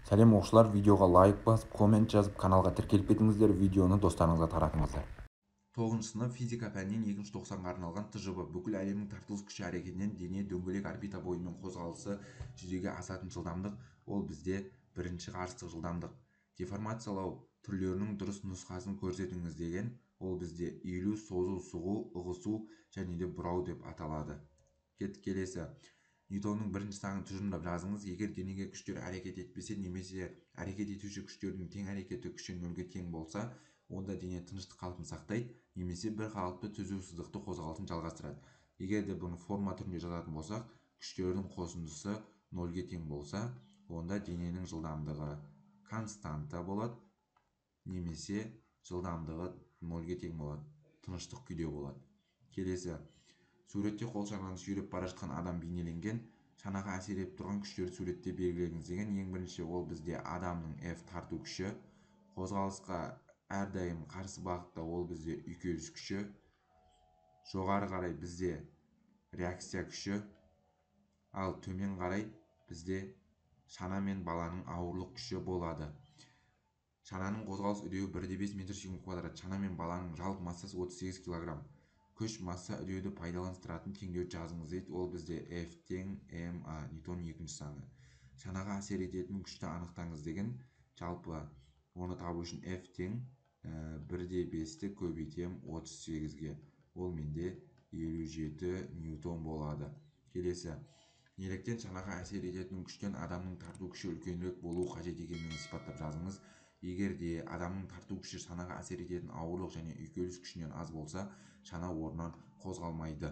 Сәлем, оқушылар! Видеоға лайк басып, коммент жазып, каналға тіркеліп кетіңіздер, видеоны достарыңызға таратыңыздар. 9 сынып физика пәнінен екінші тоқсанға арналған ТЖБ. Бүкіл әлемнің тартылыс күші әрекетінен дене дөңгелек орбита бойымен қозғалысы жүзеге асатын жылдамдық, ол бізде бірінші ғарыштық жылдамдық. Деформациялау түрлерінің дұрыс нұсқасын көрсетіңіз деген, ол бізде иілу, созу, сұғу, ығысу және де бұрау деп аталады. Кеттік, келесі. Ньютонның бірінші заңын тұжырымдап жазыңыз. Егер денеге күштер әрекет етпесе немесе әрекет етуші күштердің тең әрекеті күші нөлге тең болса, онда дене тыныштық қалпын сақтайды немесе бір қалыпты түзу сызықты қозғалысын жалғастырады. Егер де бұны форма түрінде жазатын болсақ, күштердің қосындысы нөлге тең болса, онда дененің жылдамдығы константа болады немесе жылдамдығы нөлге тең болады, тыныштық күйде болады. Келесі. Суретте қол шананы сүйреп бара жатқан адам бейнеленген. Шанаға әсер етіп тұрған күштерді суретте белгілеңіз деген. Ең бірінші ол бізде адамның F тарту күші. Қозғалысқа әрдайым қарсы бағытта ол бізде үйкеліс күші. Жоғары қарай бізде реакция күші. Ал төмен қарай бізде шана мен баланың ауырлық күші болады. Шананың қозғалыс үдеуі 1,5 метр секунд квадрат. Шана мен баланың жалпы массасы 38 килограмм. Күш масса үдеуді пайдаланыстыратын теңдеуді жазыңыз дейді. Ол бізде F тең ма, Ньютон екінші заңы. Шанаға әсер ететін күшті анықтаңыз деген. Жалпы оны табу үшін F тең 1,5-ті көбейтем 38-ге. Ол менде 57 ньютон болады. Келесі. Неліктен шанаға әсер ететін күштен адамның тарту күші үлкенірек болуы қажет екенін сипаттап жазыңыз. Егер де адамның тарту күші шанаға әсер ететін ауырлық және үйкеліс күшінен аз болса, шана орнынан қозғалмайды.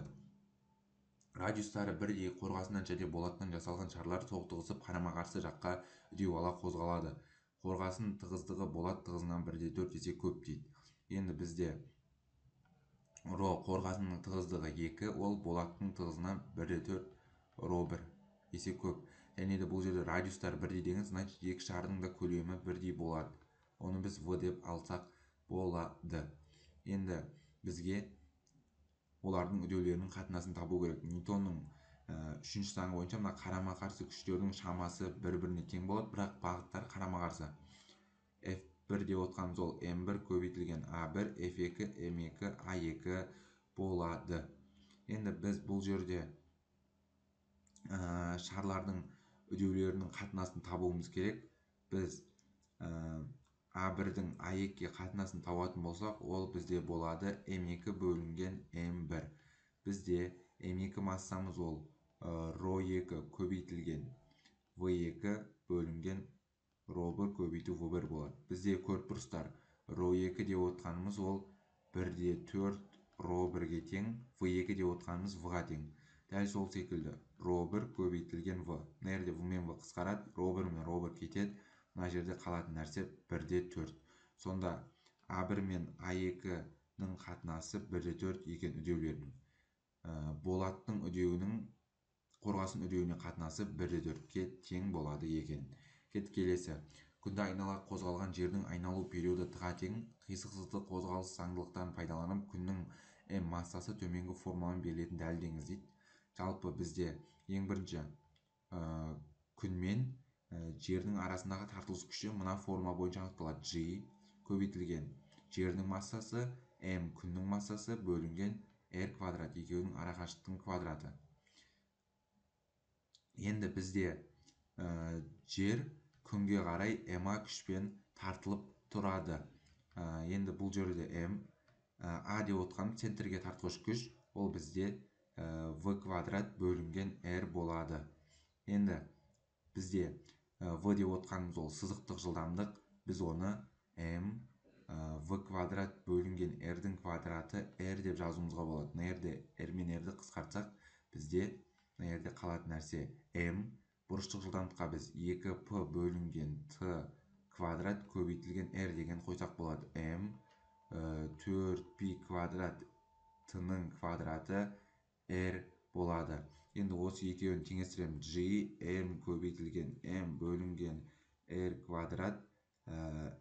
Радиустары бірдей қорғасыннан және болаттан жасалған шарлар соқтығысып қарама-қарсы жаққа үдеу ала қозғалады. Қорғасын тығыздығы болат тығызынан 1,4 есе көп дейді. Енді бізде ро қорғасынның тығыздығы 2, ол болаттың тығызынан 1,4 ро 1 есе көп. Және де бұл жерде радиустар бірдей деген, значит екі шардың да көлемі бірдей болады. Оны біз В деп алсақ болады. Енді бізге олардың үдеулерінің қатынасын табу керек. Ньютонның үшінші заңы бойынша мына қарама-қарсы күштердің шамасы бір-біріне тең болады, бірақ бағыттар қарама-қарсы. F1 деп отқанымыз ол M1 көбейтілген A1, F2, M2, A2 болады. Енді біз бұл жерде шарлардың үдеулерінің қатынасын табуымыз керек. Біз А1-дің А2-ге қатынасын табатын болсақ, ол бізде болады М2 бөлінген М1. Бізде М2 массамыз ол ро 2 көбейтілген В2 бөлінген ро 1 көбейту В1 болады. Бізде көріп тұрсыздар, ро 2 деп отқанымыз ол 1,4 ро 1-ге тең, В2 деп отқанымыз В-ға тең. Дәл сол секілді ро 1 көбейтілген В. Мына жерде В мен В қысқарады, ро 1 мен ро 1 кетеді. Мына жерде қалатын нәрсе 1,4. Сонда А1 мен А2-нің қатынасы 1,4 екен үдеулерінің. Болаттың үдеуінің қорғасын үдеуіне қатынасы 1,4-ке тең болады екен. Кеттік, келесі. Күнді айнала қозғалған жердің айналу периоды Т-ға тең. Қисық сызықтық қозғалыс заңдылықтарын пайдаланып, күннің М массасы төменгі формамен берілетін дәлелдеңіз дейді. Жалпы бізде ең бірінші күн мен жердің арасындағы тартылыс күші мына форма бойынша анықталады. G көбейтілген жердің массасы М күннің массасы бөлінген R квадрат, екеуінің арақашықтығының квадраты. Енді бізде жер күнге қарай МА күшпен тартылып тұрады. Енді бұл жерде М, А деп отқан центрге тартқыш күш, ол бізде В квадрат бөлінген R болады. Енді бізде В деп отқанымыз ол сызықтық жылдамдық. Біз оны М В квадрат бөлінген R-дің квадраты R деп жазуымызға болады. Мына жерде R мен R-ді қысқартсақ, бізде мына жерде қалатын нәрсе М. Бұрыштық жылдамдыққа біз 2P бөлінген Т квадрат көбейтілген R деген қойсақ болады. М 4P квадрат Т-ның квадраты R болады. Енді осы екеуін теңестіремін. G M көбейтілген M бөлінген R квадрат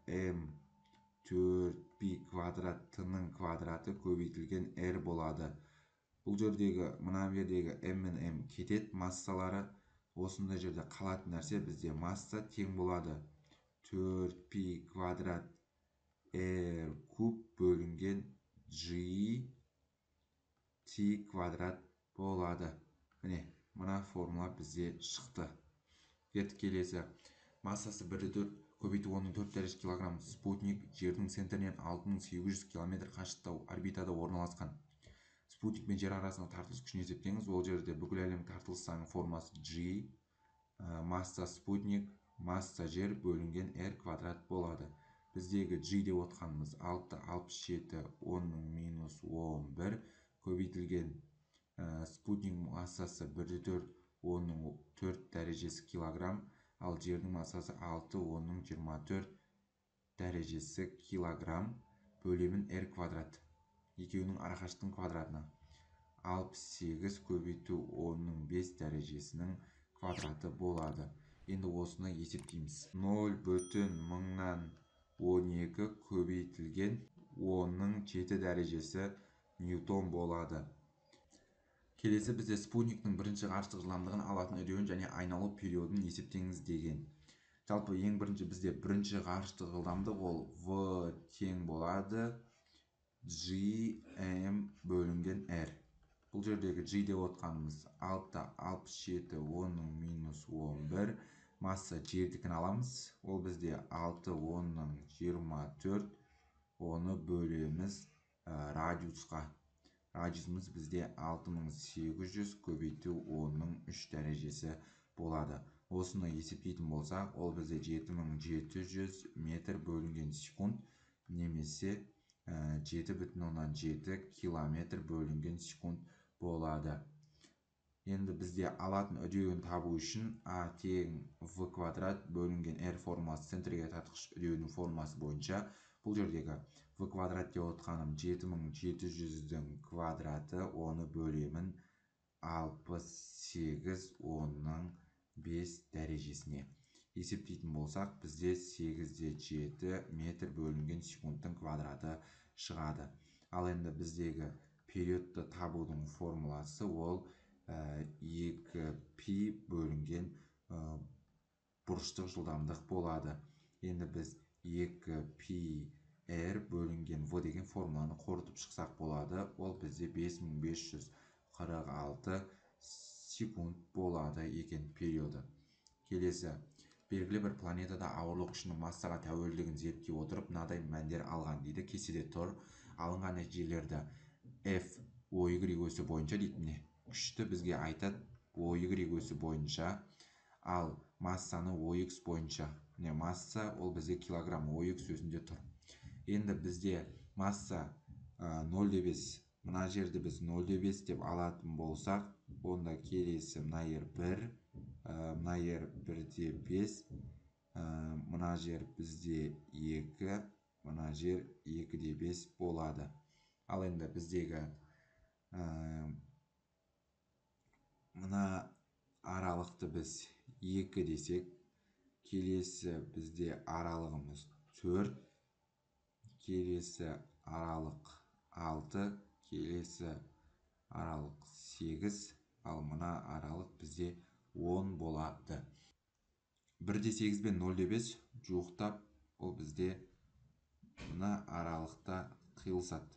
M 4P квадрат Т-ның квадраты көбейтілген R болады. Бұл жердегі, мына жердегі M мен M кетеді массалары. Осындай жерде қалатын нәрсе бізде масса тең болады 4 пи квадрат r куб бөлінген g t квадрат болады. Міне, мына формула бізде шықты. Кеттік келесі. Массасы 1,4 көбейту 10-ның 4 дәрежесі килограмм спутник Жердің центрінен 6800 километр қашықтықта орбитада орналасқан. Спутник пен Жер арасындағы тартылыс күшін есептеңіз. Ол жерде бүкіл әлемнің тартылыс заңы формасы G, масса спутник, масса Жер бөлінген R квадрат болады. Біздегі G деп отқанымыз 6,67 10-ның -11 көбейтілген спутник массасы 1,4 10-ның 4 дәрежесі килограмм, ал Жердің массасы 6 10-ның 24 дәрежесі килограмм, бөлемін R квадрат. Екеуінің арақашықтығының квадратына 68 көбейту 10-ның 5 дәрежесінің квадраты болады. Енді осыны есептейміз. 0,1012 көбейтілген 10-ның 7 дәрежесі ньютон болады. Келесі бізде спутниктің бірінші ғарыштық жылдамдығын алатын үдеуін және айналу периодын есептеңіз деген. Жалпы ең бірінші бізде бірінші ғарыштық жылдамдық ол V тең болады G M бөлінген R. Бұл жердегі G деп отқанымыз 6,67 10-ның -11, масса Жердікін аламыз. Ол бізде 6 10-ның 24, оны бөлеміз радиусқа. Радиусымыз бізде 6800 көбейту 10-ның 3 дәрежесі болады. Осыны есептейтін болсақ, ол бізде 7700 метр бөлінген секунд немесе 7,7 километр бөлінген секунд болады. Енді бізде алатын үдеуін табу үшін А тең В квадрат бөлінген R формуласы центрге тартқыш үдеуінің формуласы бойынша бұл жердегі В квадрат деп отқаным 7700-дің квадраты, оны бөлемін 68 10-ның 5 дәрежесіне. Есептейтін болсақ, бізде 8,7 метр бөлінген секундтың квадраты шығады. Ал енді біздегі периодты табудың формуласы ол 2 пи бөлінген бұрыштық жылдамдық болады. Енді біз 2 пи R бөлінген V деген формуланы қорытып шықсақ болады. Ол бізде 5546 секунд болады екен периоды. Келесі, белгілі бір планетада ауырлық күшінің массаға тәуелділігін зерттей отырып, мынадай мәндер алған дейді. Кестеде тұр. Алынған нәтижелерді F O Y өсі бойынша дейді. Міне, күшті бізге айтады O Y өсі бойынша, ал массаны O X бойынша. Міне, масса ол бізде килограмм O X өсінде тұр. Енді бізде масса 0,5, мына жерді біз 0,5 деп алатын болсақ, онда келесі мына жер 1, мына жер 1,5, мына жер бізде 2, мына жер 2,5 болады. Ал енді біздегі мына аралықты біз 2 десек, келесі бізде аралығымыз 4, келесі аралық 6, келесі аралық 8, ал мына аралық бізде 10 болады. 1,8 пен 0,5 жуықтап, ол бізде мына аралықта қиылысады.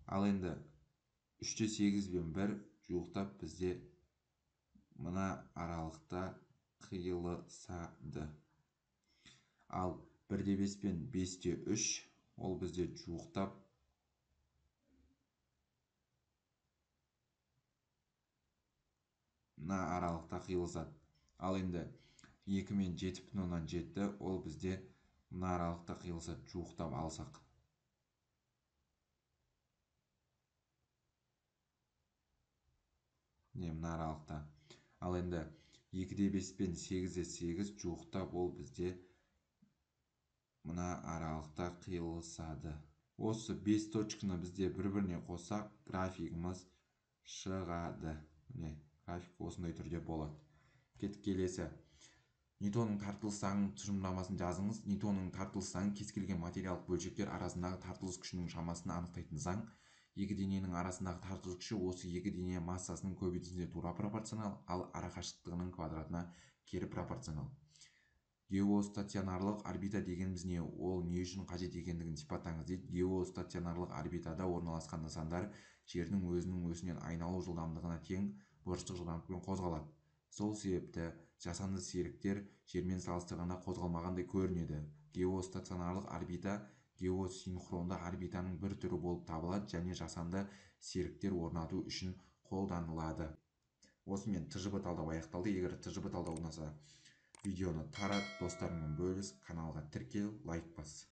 Ал енді 3,8 пен 1 жуықтап бізде мына аралықта қиылысады. Ал 1,5 пен 5,3 ол бізде жуықтап мына аралықта қиылысады. Ал енді 2 мен 7,7 ол бізде мына аралықта қиылысады, жуықтап алсақ. Не, мына аралықта. Ал енді 2,5 пен 8,8 жуықтап ол бізде мына аралықта қиылысады. Осы 5 точканы бізде бір-біріне қоссақ, графигіміз шығады. Міне, график осындай түрде болады. Кеттік келесі. Ньютонның тартылыс заңының тұжырымдамасын жазыңыз. Ньютонның тартылыс заңы кез келген материалдық бөлшектер арасындағы тартылыс күшінің шамасын анықтайтын заң. Екі дененің арасындағы тартылыс күші осы екі дене массасының көбейтіндісіне тура пропорционал, ал арақашықтығының квадратына кері пропорционал. Геостационарлық орбита дегеніміз не, ол не үшін қажет екендігін сипаттаңыз дейді. Геостационарлық орбитада орналасқан нысандар Жердің өзінің осінен айналу жылдамдығына тең бұрыштық жылдамдықпен қозғалады. Сол себепті жасанды серіктер Жермен салыстырғанда қозғалмағандай көрінеді. Геостационарлық орбита геосинхронды орбитаның бір түрі болып табылады және жасанды серіктер орнату үшін қолданылады. Осымен ТЖБ талдау аяқталды. Егер ТЖБ талдау ұнаса, видеоны тарат, достарыңмен бөліс, каналға тіркел, лайк бас.